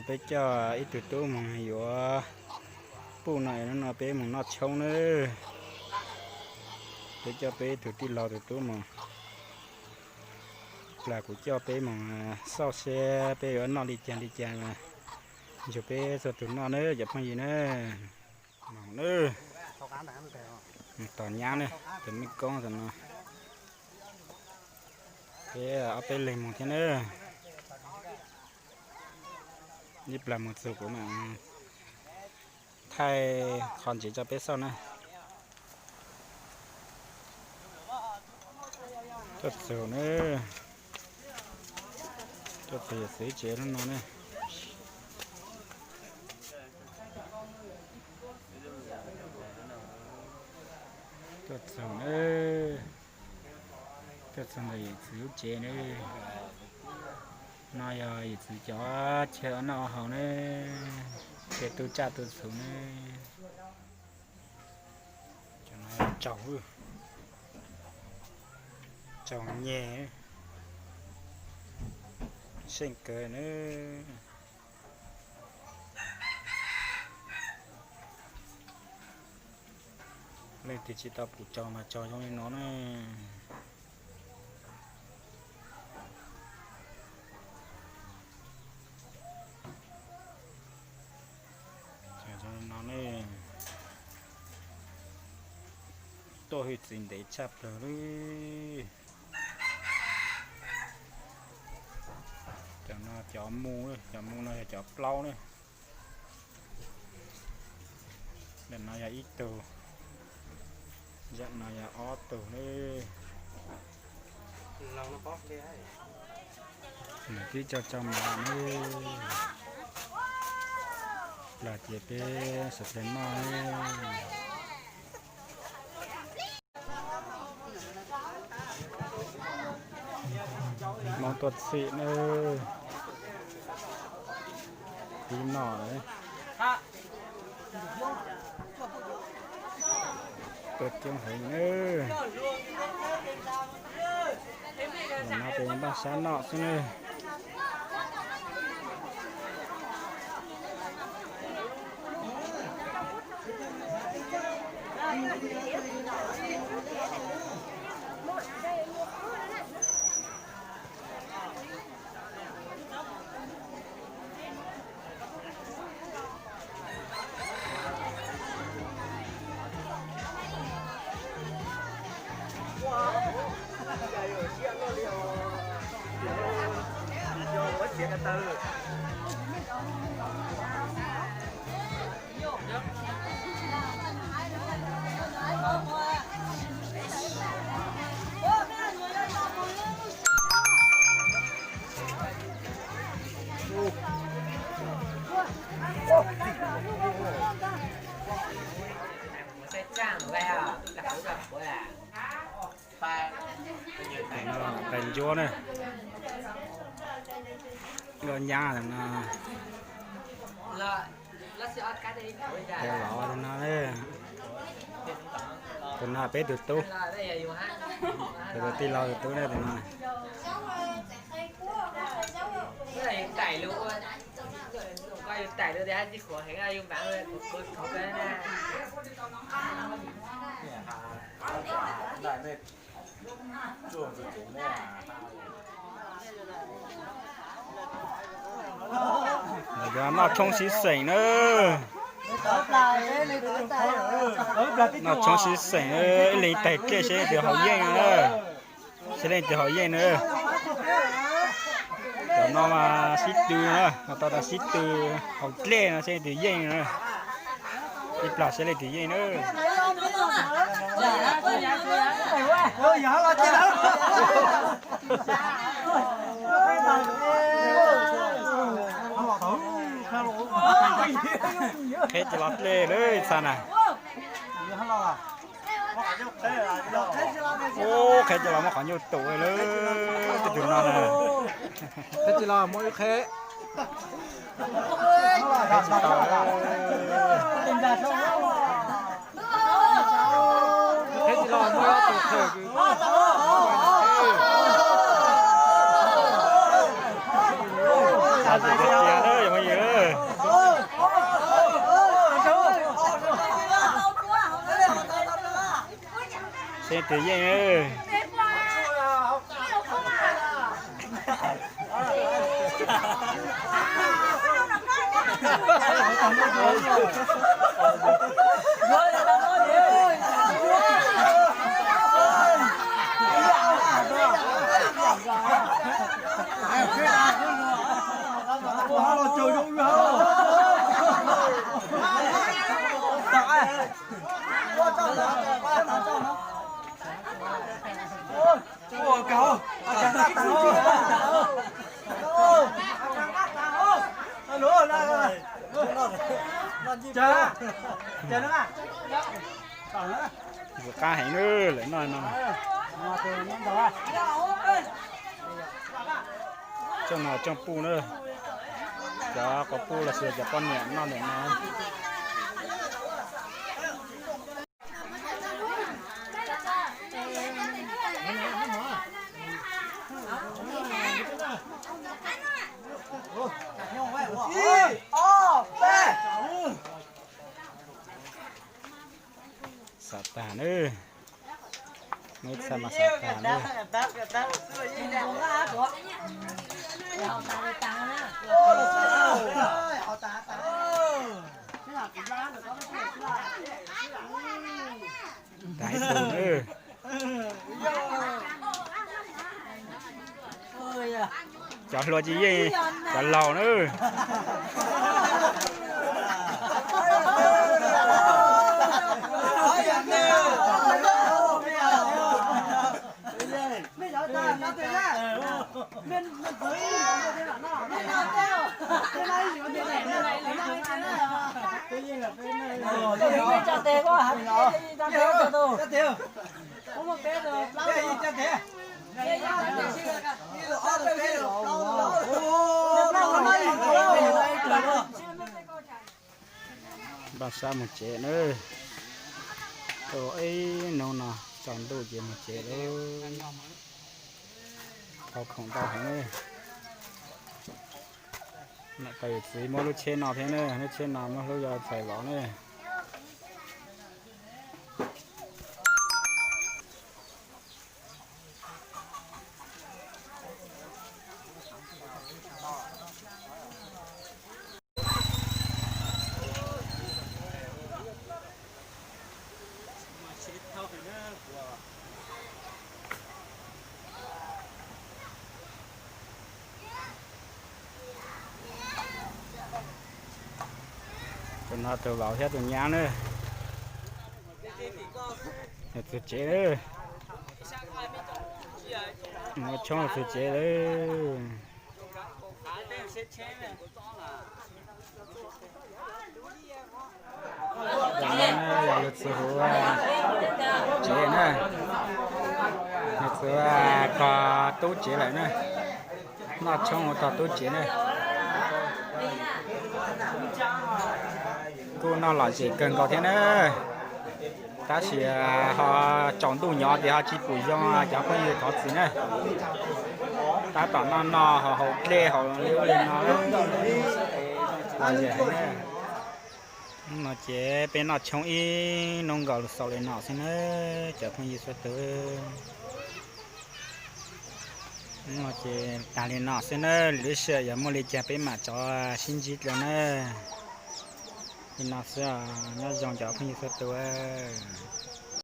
Peb coj ib tug tub mus yuav puj no es hnub no peb mus noj tshoob nawb. Peb coj peb ib tug tij laug tus tub mus, plas kuv coj peb mus xauj seb peb yuav noj li cas li cas, nrog peb txhua tus noj nawb cov phooj ywg nawb. Mus nawb, mus tom nyab nawb, tus me koob tam no, peb ob peb leeg mus thiab nawb. Ib plas mus txug kuv mam thaij qhov ntxiv rau peb xauj na. Tuaj txug nawb, tuaj txug yawm txwv tsev lub no ne. Tuaj txug nawb, tuaj txug ntawm yawm txwv lub tsev nawb. No yog yawm txwv cov chaw ua noj ua haus nawb, chaw tu tsaj tu txhuv nawb. Cov no tsaug, tsaug nyeg, seej kawg nawb. Leej twg tsis tau pum tsaug mas tsaug zoo li no na. Tsaug zoo li no ne. Tuaj hwj txwv ntev tshaj plaws li. Cov no cov mu, cov mu no yog cov plaub ne. Ntawm no yog ib tug, ntawm no yog ob tug ne. Nws twb tso tso mov ne. Los ces peb sawv daws noj ne. Hmoob tuaj txhim nawb. Pib noj lawm. Tuaj coob heev nawb. Ntawm no ces npaj sab noj xwb nawb. Tais ntsuab ne, nkauj nyab no. Tais los tus no, tus no peb tus tub, tus tij laug tus tub ne tus no. Noj tshoob sib xeem na. Noj tshoob sib xeem, ib leeg tais dlej seb leej twg haus yeej na. Seb leej twg haus yeej na. Cov no mas sib tw na, no tau tas sib tw haus dlej no seb leej twg yeej na. Ib plag seb leej twg yeej na. Qheb tsis los dlej lawm txha na. Ub, qheb tsis los muab qhov ncauj tum lawm, tej tus no na. Qheb tsis los muab ib qheb. Qheb tsis tau. Qheb tsis los muab tus thawj. Txha tiag tiag na yog phooj ywg. Tej tus yeej. Vwm qab heev lawm noj no. Coj no coj puj na, cov quas puj los sis cov poj niam noj ntawm no. Xav tag na, muaj ib txha mas xav tag na. Tag ib tug na. Cov hluas ces yeej cov laus na. Npaj sab mus tsev na. Ib hnub no tsaus ntuj ces mus tsev lawm. Tau khoom ntau heev na. Niam tais yawm txiv muab lub tsheb no thiab na, lub tsheb no muab hlub yog txhais los na. Tus no tus vauv thiab tus nyab na. Txog tsev lawm. Muab tshoob txog tsev lawm. Yog lug txug huv tsev na, lug txug tog tub tsev lawm na. Noj tshoob huv tog tub tsev na. Kuj noj lom zem kawg nkaus thiab na. Tab sis ho tsaus ntuj nyob ces ho tsis pum zoo cov phooj ywg thov txim na. Tab tom noj noj haus haus dlej haus li ub li no. Lom zem heev na. Hnub no ces peb noj tshoob ib hnub nkaus xaus li no xwb na cov phooj ywg txhua tus. Hnub no ces tag li no xwb na, lwm lub sij hawm yog muaj li cas peb mam rov sib ntsib dlua na. Li no xwb, nyob zoo cov phooj ywg txhua tus.